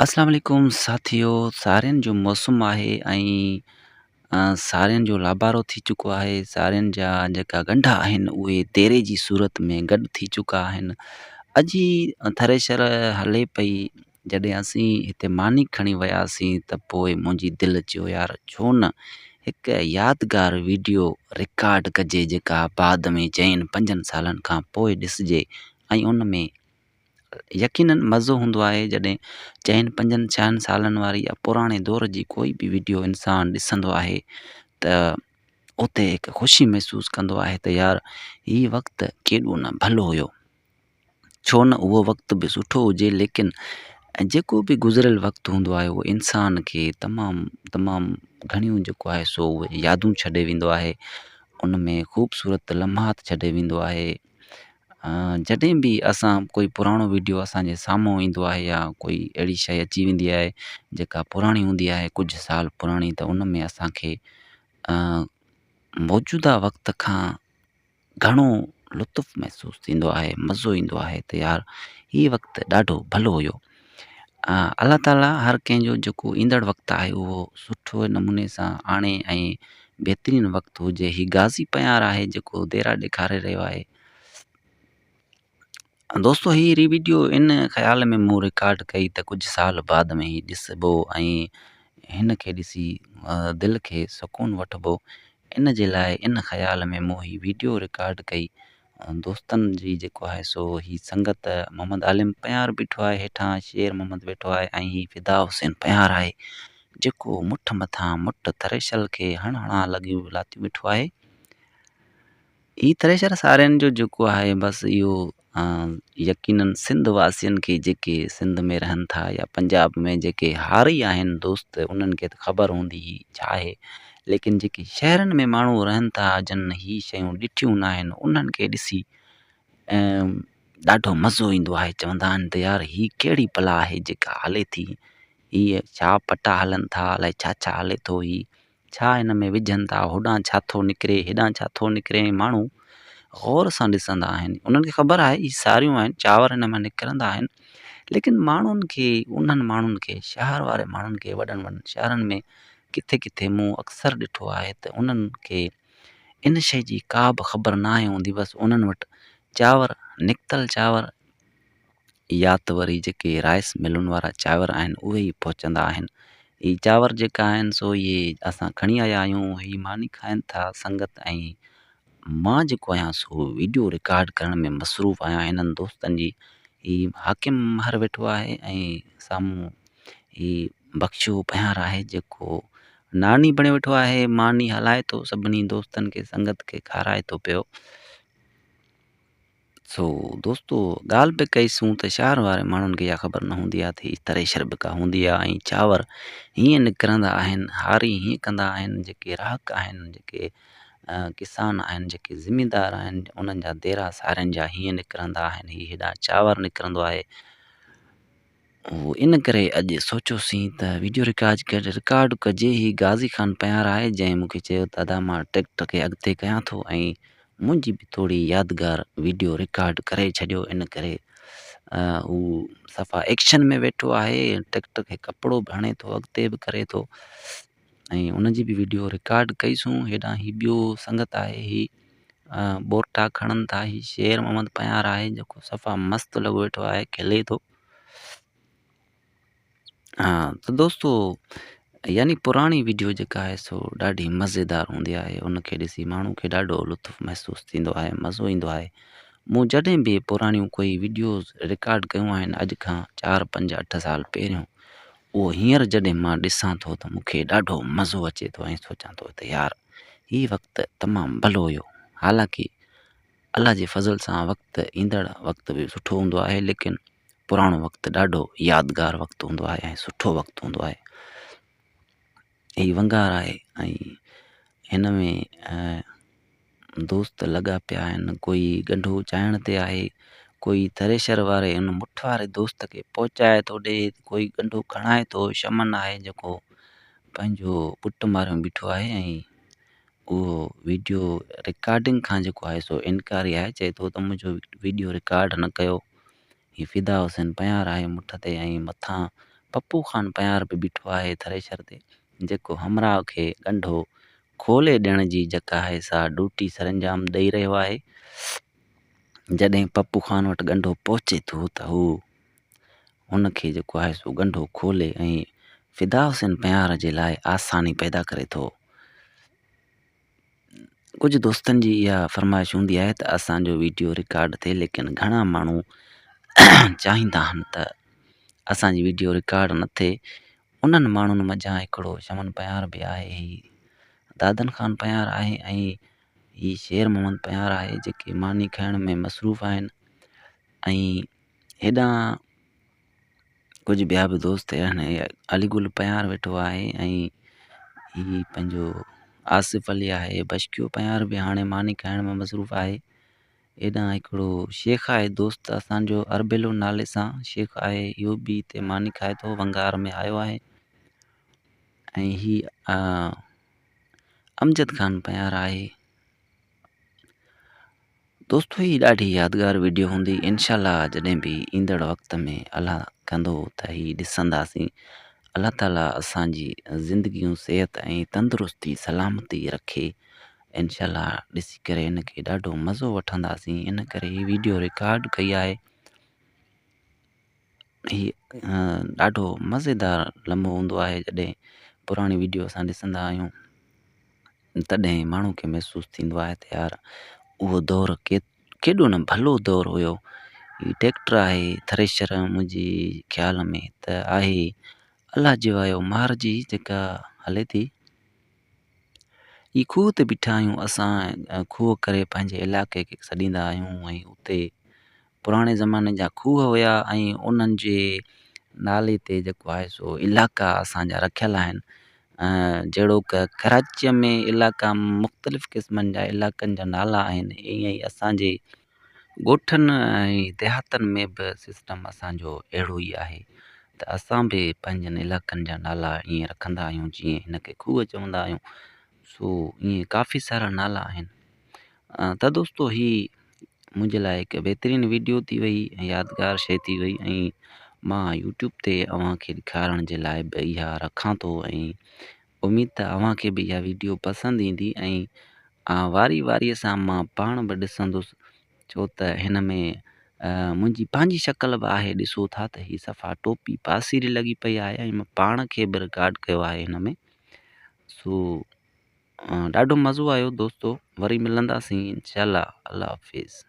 اسلام عليڪم ساٿيو سارين جو موسم آهي ۽ سارين جو لابارو ٿي چڪو آهي سارين جا جيڪا ڳنڍا آهن اهي ديري جي صورت ۾ گڏ ٿي چڪا آهن اڄ ئي ٿريشر هلي پئي جڏهن اسين هتي ماني کڻي وياسين ته پوء منهنجي دل چيو يار ڇو نه هڪ يادگار ويڊيو رڪارڊ ڪجي جيڪا بعد ۾ چئن پنجن سالن کان پوء ڏسجي ۽ ان ۾ يقينن مزو هوندو آهي جڏهن چئن پنجن ڇهن سالن واري يا پراڻي دور جي ڪوئي به وڊيو انسان ڏسندو آهي ته اتي هڪ خوشي محسوس ڪندو آهي ته يار هي وقت ڪيڏو نه ڀلو هيو ڇو نه اهو وقت به سٺو هجي ليڪن جيڪو به گذريل وقت هوندو آهي اهو انسان کي تمام تمام گهڻيون جيڪو آهي سو اهي يادون ڇڏي ويندو آهي ان ۾ خوبصورت لمحات ڇڏي ويندو آهي جڏهن به اسان ڪوئي پراڻو وڊيو اسان جي سامهون ايندو آهي يا ڪوئي اهڙي شيءِ اچي ويندي آهي جيڪا پراڻي هوندي آهي ڪجهه سال پراڻي ته ان ۾ اسان کي موجوده وقت کان گهڻو لطف محسوس ٿيندو آهي مزو ايندو آهي ته يار هي وقت ڏاڍو ڀلو هيو الله تعاليٰ هر ڪنهن جو جيڪو ايندڙ وقت آهي اهو سٺو نموني سان آڻي ۽ بهترين وقت هجي هي غازي پيار آهي جيڪو ديرا ڏيکاري رهيو آهي دوستو هي ري ويڊيو ان خيال ۾ مون رڪارڊ ڪئي ته ڪجهه سال بعد ۾ هي ڏسبو ۽ هن کي ڏسي دل کي سڪون وٺبو ان جي لاء ان خيال ۾ مون هي ويڊيو رڪارڊ ڪئي دوستن جي جيڪو آهي سو هي سنگت محمد عالم پنهيار بيٺو آهي هيٺان شير محمد ويٺو آهي ۽ هي فدا حسين پنهيار آهي جيڪو مٺ مٿان مٺ ٿريشر کي هڻ هڻان لڳيون لاتيون ويٺو آهي هي ٿريشر سارين جو جيڪو آهي بس اهو يقينن سنڌ واسين کي جيڪي سنڌ ۾ رهن ٿا يا پنجاب ۾ جيڪي هاري آهن دوست انهن کي ته خبر هوندي هي ڇا آهي ليڪن جيڪي شهرن ۾ ماڻهو رهن ٿا جن هي شيون ڏٺيون نه آهن انهن کي ڏسي ڏاڍو مزو ايندو آهي چوندا آهن ته يار هي ڪهڙي بلا آهي جيڪا هلي ٿي هيء ڇا پٽا هلن ٿا الائي ڇا ڇا هلي ٿو هي ڇا هن ۾ وجهن ٿا، هوڏانهن ڇا ٿو نڪري، هيڏانهن ڇا ٿو نڪري ۽ ماڻهو غور سان ڏسندا آهن. انهن کي خبر آهي هي ساريون آهن، چانور هن مان نڪرندا آهن، ليڪن ماڻهن کي انهن ماڻهن کي شهر واري ماڻهن کي وڏن وڏن شهرن ۾ ڪٿي ڪٿي مون اڪثر ڏٺو آهي ته انهن کي ان شيء جي ڪا به خبر ناهي هوندي بس انهن وٽ چانور نڪتل چانور يا ته وري جيڪي رائس ملن وارا چانور آهن اهي ئي پهچندا آهن. هي چانور جيڪا آهن سو اهي اسان کڻي آيا آهيون هي ماني کائن ٿا سنگت ۽ مان جيڪو آهيان سو ويڊيو رڪارڊ ڪرڻ ۾ مصروف آهيان هنن دوستن جي هي حاڪم مهر ويٺو آهي ۽ سامهون هي بخشو پنهيار آهي جيڪو ناني بڻيو ويٺو آهي ماني هلائي ٿو سڀني دوستن کي سنگت کي کارائي ٿو پيو. سو دوستو ڳالهه به ڪئي سون ته شهر واري ماڻهن کي اها خبر نه هوندي آهي ته هي ٿريشر به ڪا هوندي آهي ۽ چانور هيئن نڪرندا آهن هاري هيئن ڪندا آهن جيڪي راهڪ آهن جيڪي ڪسان آهن جيڪي زميندار آهن انهن جا ديرا سارين جا هيئن نڪرندا آهن هي هيڏانهن چانور نڪرندو آهي هو ان ڪري اڄ سوچيوسين ته ويڊيو رڪارڊ رڪارڊ ڪجي هي غازي خان پنهيار آهي جنهن مون کي چيو ته ادا مان ٽريڪٽر کي اڳتي ڪيان ٿو ۽ منهنجي به ٿوري يادگار ويڊيو رڪارڊ ڪري ڇڏيو ان ڪري هو صفا ايڪشن ۾ ويٺو آهي ٽريڪٽر کي ڪپڙو به هڻي ٿو اڳتي به ڪري ٿو ۽ ان جي به ويڊيو رڪارڊ ڪئيسون هيڏانهن هي ٻيو سنگت آهي هي ٻورٽا کڻن ٿا هي شير محمد پنهيار آهي جيڪو صفا مست لڳو ويٺو آهي کلي ٿو ها ته دوستو يعني پراڻي ويڊيو جيڪا آهي سو ڏاڍي مزيدار هوندي آهي ان کي ڏسي ماڻهو کي ڏاڍو لطف محسوس ٿيندو آهي مزو ايندو آهي مون جڏهن به پراڻيون ڪوئي ويڊيوز رڪارڊ ڪيون آهن اڄ کان چار پنج اٺ سال پهريون اهو هينئر جڏهن مان ڏسان ٿو ته مون کي ڏاڍو مزو اچي ٿو ۽ سوچان ٿو ته يار هي وقت تمام ڀلو هيو حالانڪه الله جي فضل سان وقت ايندڙ وقت به سٺو هوندو آهي ليڪن پراڻو وقت ڏاڍو يادگار وقت هوندو آهي ۽ سٺو وقت هوندو آهي هي ونگار آهي ۽ هن ۾ دوست لڳا پيا آهن ڪوئي ڳنڍو چاهڻ تي آهي ڪوئي ٿريشر واري ان مٺ واري دوست کي پهچائي ٿو ڏي ڪوئي ڳنڍو کڻائي ٿو شمن آهي جيڪو پنهنجو پٽ ماريو بيٺو آهي ۽ اهو ويڊيو رڪارڊنگ کان جيڪو آهي سو انڪاري آهي چئي ٿو ته منهنجو ويڊيو رڪارڊ نه ڪيو هي فدا حسين پنهيار آهي مٺ تي ۽ مٿان پپو خان پنهيار به بيٺو آهي ٿريشر تي جيڪو همراهه کي ڳنڍو کولي ڏيڻ جي جيڪا آهي سا ڊيوٽي سرانجام ڏئي رهيو آهي. جڏهن پپو خان وٽ ڳنڍو پهچي ٿو ته هو هن کي جيڪو آهي سو ڳنڍو کولي ۽ فدا حسين پنهيار جي لاء آساني پيدا ڪري ٿو. ڪجهه دوستن جي اها فرمائش هوندي آهي ته اسانجو ويڊيو رڪارڊ ٿئي ليڪن گهڻا ماڻهو چاهيندا آهن ته اسانجي ويڊيو رڪارڊ نه ٿئي انهن ماڻهن منجهان هڪڙو شمن پنهيار به آهي هي دادن خان پنهيار آهي ۽ هي شير محمد پنهيار آهي جيڪي ماني کائڻ ۾ مصروف آهن ۽ هيڏانهن ڪجهه ٻيا به دوست آهن علي گل پنهيار ويٺو آهي ۽ هي پنهنجو آصف علي آهي بشڪيو پنهيار به هاڻي ماني کائڻ ۾ مصروف آهي هيڏانهن هڪڙو شيخ آهي دوست اسانجو اربيلو نالي سان شيخ آهي اهو به هتي ماني کائي ٿو ونگار ۾ آيو آهي ۽ هي امجد خان پنهيار آهي دوستو هي ڏاڍي يادگار ويڊيو هوندي انشاء الله جڏهن به ايندڙ وقت ۾ الله ڪندو ته هي ڏسنداسين الله تعالي اسانجي زندگيون صحت ۽ تندرستي سلامتي رکي انشاء الله ڏسي ڪري ان کي ڏاڍو مزو وٺنداسين ان ڪري هي ويڊيو رڪارڊ ڪئي آهي هي ڏاڍو مزيدار لمحو هوندو آهي جڏهن پراڻي ويڊيو اسان ڏسندا آهيون تڏهن ماڻهو کي محسوس ٿيندو آهي ته يار اهو دور ڪيڏو نه ڀلو دور هيو هي ٽريڪٽر آهي ٿريشر منهنجي خيال ۾ ته آهي الله جي وايو مار جي جيڪا هلي ٿي هي کوهه تي بيٺا آهيون اسان کوهه ڪري پنهنجي علائقي کي سڏيندا آهيون ۽ اتي پراڻي زماني جا کوهه هيا ۽ انهن جي نالي تي جيڪو آهي سو علائقا اسان جا رکيل آهن جهڙوڪ ڪراچيء ۾ علائقا مختلف قسمن جا علائقن جا نالا آهن ائين ئي اسان جي ڳوٺن ۽ ديهاتن ۾ به سسٽم اسان جو اهڙو ئي آهي ته اسان به پنهنجن علائقن جا نالا ائين رکندا آهيون جيئن هن کي کوهه چوندا آهيون سو ائين ڪافي سارا نالا آهن ته دوستو هي منهنجي لاء هڪ بهترين ويڊيو ٿي وئي ۽ يادگار شيء ٿي وئي ۽ مان يوٽيوب تي اوهان کي ڏيکارڻ جي لاء به اها رکان ٿو ۽ اميد ته اوهان کي به اها ويڊيو پسند ايندي ۽ واري واري سان مان پاڻ به ڏسندس ڇو ته هن ۾ منهنجي پنهنجي شڪل به آهي ڏسو ٿا ته هي صفا ٽوپي پاسيري لڳي پئي آهي ۽ مان پاڻ کي به رڪارڊ ڪيو آهي هن ۾ سو ڏاڍو مزو آيو دوستو وري ملنداسين انشاء الله الله حافظ.